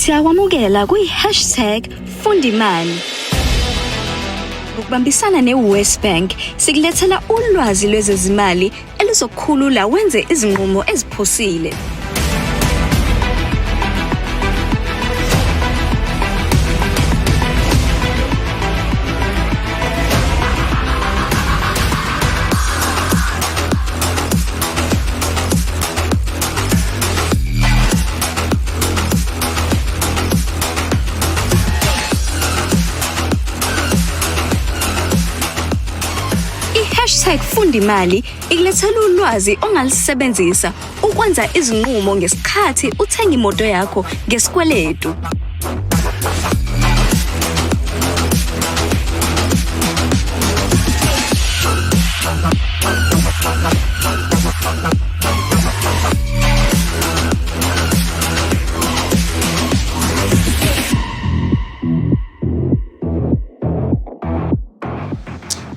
Siyakwamukela kwi-hashtag Fundimali. Ngokubambisana ne-WesBank, sikulethela ulwazi lwezezimali elizokukhulula wenze izinqumo eziphusile. I-hashtag Fundimali ikulethela ulwazi ongalisebenzisa ukwenza izinqumo ngesikhathi uthenga imoto yakho ngesikweletu.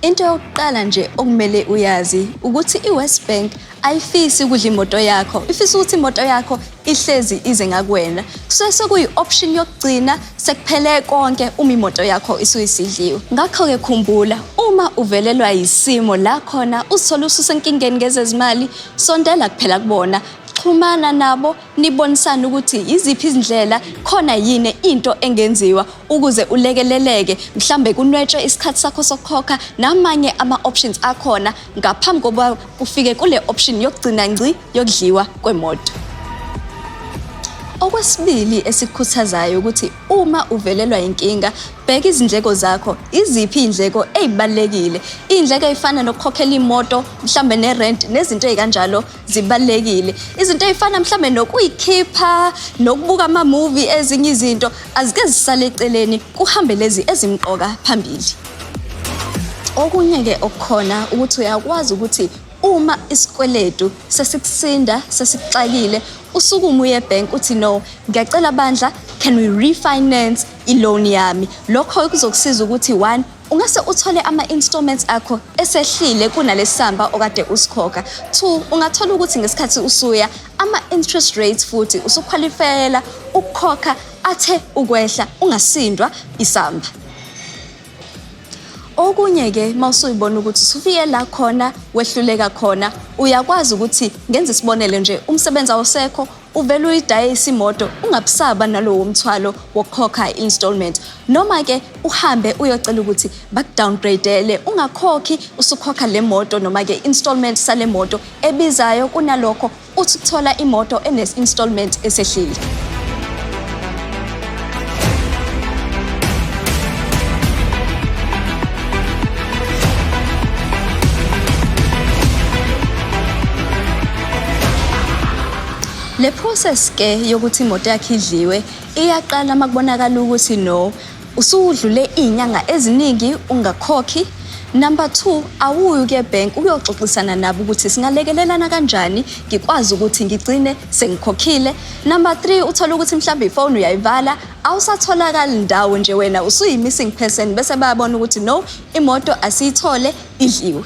Into yokuqala nje okumele uyazi ukuthi i-WesBank ayifisi ukudla imoto yakho, ifisa ukuthi imoto yakho ihlezi ize ngakuwena. Kusuke sekuyi-option yokugcina sekuphele konke uma imoto yakho isuyisidliwe. Ngakho-ke khumbula, uma uvelelwa yisimo la khona uzithola ususenkingeni ngezezimali, sondela kuphela kubona, xhumana nabo nibonisane ukuthi yiziphi izindlela khona yini into engenziwa ukuze ulekeleleke mhlambe kunwetshwe isikhathi sakho sokukhokha namanye ama-options akhona ngaphambi kokuba kufike kule option yokugcina ngci yokudliwa kwemoto. Okwesibili esikukhuthazayo ukuthi uma uvelelwa inkinga bheka izindleko zakho, iziphi iy'ndleko ey'balulekile, iy'ndleko ey'fana nokukhokhela imoto mhlambe nerent nezinto ey'kanjalo zibalulekile. Izinto ey'fana mhlambe nokuyikhipha nokubuka ama-movie ezinye izinto azike zisale eceleni kuhambe lezi ezimqoka phambili. Okunye-ke okukhona ukuthi uyakwazi ukuthi uma isikweletu sesikusinda sesikuxakile usukume uye ebhenki uthi no ngiyacela bandla can we refinance i-loan yami. Lokho kuzokusiza ukuthi one ungase uthole ama-installments akho esehlile kunalesamba okade usikhokha. Two, ungathola ukuthi ngesikhathi usuya ama-interest rates futhi usukhwalifayela ukukhokha athe ukwehla ungasindwa isamba. Okunye-ke uma usuyibona ukuthi usufike la khona wehluleka khona uyakwazi ukuthi ngenze isibonelo nje umsebenzi awusekho uvele uyidayise imoto ungabusaba nalowo mthwalo wokukhokha i-installment noma-ke uhambe uyocela ukuthi bakudowngrade-ele ungakhokhi usukhokha le moto noma-ke installment sale moto ebizayo kunalokho uthi ukuthola imoto ene-installment esehlile. Le process ke yokuthi imoto yakhe idliwe iyaqala makubonakala ukuthi no usudlule iy'nyanga eziningi ungakhokhi. Number 2, awuyi ukuya ebhenki ukuyoxoxisana nabo ukuthi singalekelelana kanjani ngikwazi ukuthi ngigcine sengikhokhile. Number 3, uthole ukuthi mhlawumbe ifoni uyayivala awusatholakali ndawo nje wena usuyi-missing person bese bayabona ukuthi no imoto asiyithole idliwe.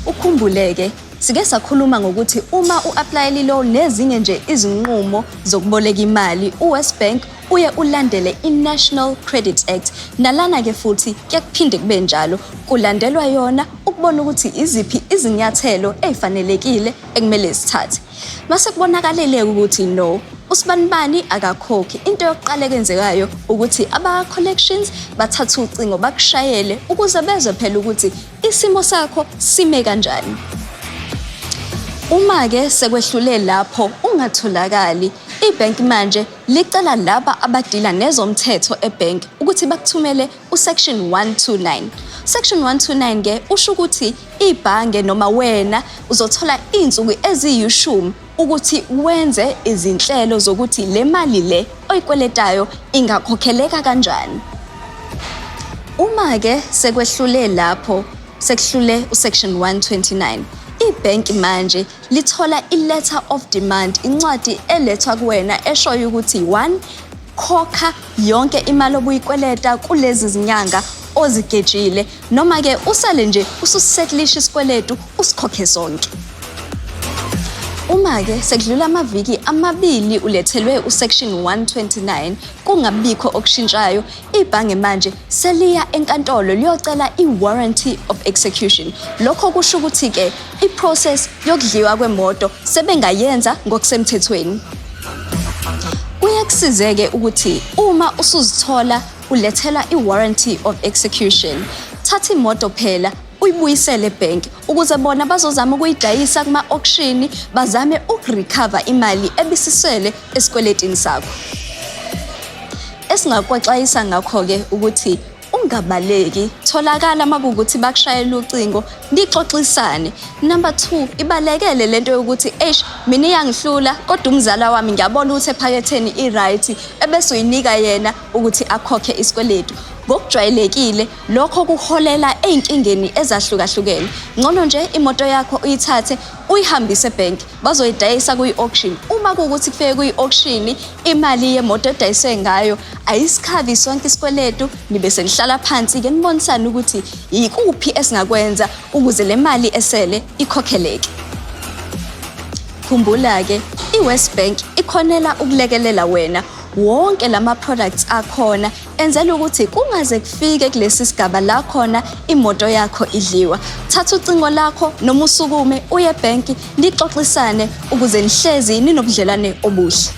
Ukhumbuleke sike sakhuluma ngokuthi uma u-aplayela i-loan nezinye nje izinqumo zokuboleka imali uWesBank uye ulandele i-National Credit Act. Nalana-ke futhi kuyakuphinde kube njalo, kulandelwa yona ukubona ukuthi iziphi izinyathelo ey'fanelekile ekumele zithathe. Mase kubonakalile ukuthi no usibanibani akakhokhi, into yokuqala ekwenzekayo ukuthi abaka-collections bathathe ucingo bakushayele ukuze bezwe phela ukuthi isimo sakho sime kanjani. Uma-ke sekwehlule lapho ungatholakali, ibhenki manje licela laba abadila nezomthetho ebhenki ukuthi bakuthumele usection 129. Section 129 ke usho ukuthi ibhange noma wena uzothola iy'nsuku eziyishumi ukuthi wenze izinhlelo zokuthi le mali le oyikweletayo ingakhokheleka kanjani. Uma-ke sekwehlule lapho sekuhlule usection 129, ibhenki manje lithola i-letter of demand, incwadi elethwa kuwena eshoyo ukuthi one, khokha yonke imali obuyikweleta kulezi zinyanga ozigejile noma-ke usale nje ususetlisha isikweletu usikhokhe sonke. Uma-ke sekudlula amaviki amabili ulethelwe uSection 129 kungabikho okushintshayo, ibhange manje seliya enkantolo liyocela i-warranty of execution. Lokho kusho ukuthi-ke i-process yokudliwa kwemoto sebengayenza ngokusemthethweni. Kuyakusizeke ukuthi uma usuzithola ulethela i-warranty of execution, thatha imoto phela uyibuyisele ebhenki ukuze bona bazozama ukuyidayisa kuma-auction, bazame ukurecover imali ebisisele esikweletini sakho. Esingakuxwayisa ngakho-ke ukuthi ungabaleki, tholakala uma kuwukuthi bakushayela ucingo, nixoxisane. Number 2, ibalekele lento yokuthi eish mina iyangihlula kodwa umzala wami ngiyabona ukuthi ephaketheni i-right, ebese uyinika yena ukuthi akhokhe isikweletu. Ngokujwayelekile lokho kuholela ey'nkingeni ezahlukahlukene. Ngcono nje imoto yakho uyithathe uyihambise ebhenki, bazoyidayisa kwi-auction. Uma kuwukuthi kufike kwi-auction imali yemoto edayiswe ngayo ayisikhavi sonke isikweletu, nibe senihlala phansi-ke nibonisane ukuthi yikuphi esingakwenza ukuze le mali esele ikhokheleke. Khumbula-ke, i-WesBank ikhonela ukulekelela wena. Wonke lama products akhona enzela ukuthi kungaze kufike kulesi sigaba la khona imoto yakho idliwa. Thatha ucingo lakho noma usukume uye ebhenki nixoxisane ukuze nihlezi ninobudlelwane obuhle.